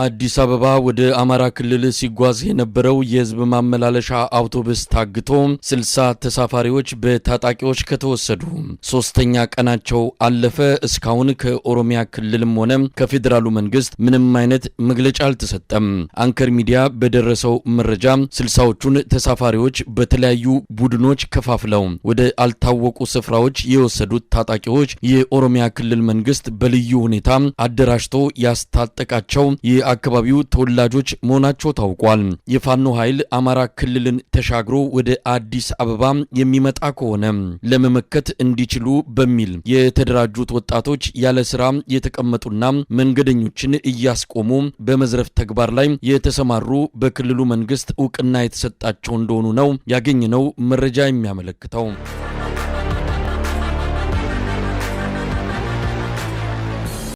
አዲስ አበባ ወደ አማራ ክልል ሲጓዝ የነበረው የህዝብ ማመላለሻ አውቶቡስ ታግቶ 60 ተሳፋሪዎች በታጣቂዎች ከተወሰዱ ሶስተኛ ቀናቸው አለፈ። እስካሁን ከኦሮሚያ ክልልም ሆነ ከፌዴራሉ መንግስት ምንም አይነት መግለጫ አልተሰጠም። አንከር ሚዲያ በደረሰው መረጃ 60ዎቹን ተሳፋሪዎች በተለያዩ ቡድኖች ከፋፍለው ወደ አልታወቁ ስፍራዎች የወሰዱት ታጣቂዎች የኦሮሚያ ክልል መንግስት በልዩ ሁኔታ አደራጅቶ ያስታጠቃቸው የአካባቢው ተወላጆች መሆናቸው ታውቋል። የፋኖ ኃይል አማራ ክልልን ተሻግሮ ወደ አዲስ አበባ የሚመጣ ከሆነ ለመመከት እንዲችሉ በሚል የተደራጁት ወጣቶች ያለ ስራ የተቀመጡና መንገደኞችን እያስቆሙ በመዝረፍ ተግባር ላይ የተሰማሩ በክልሉ መንግስት እውቅና የተሰጣቸው እንደሆኑ ነው ያገኘነው መረጃ የሚያመለክተው።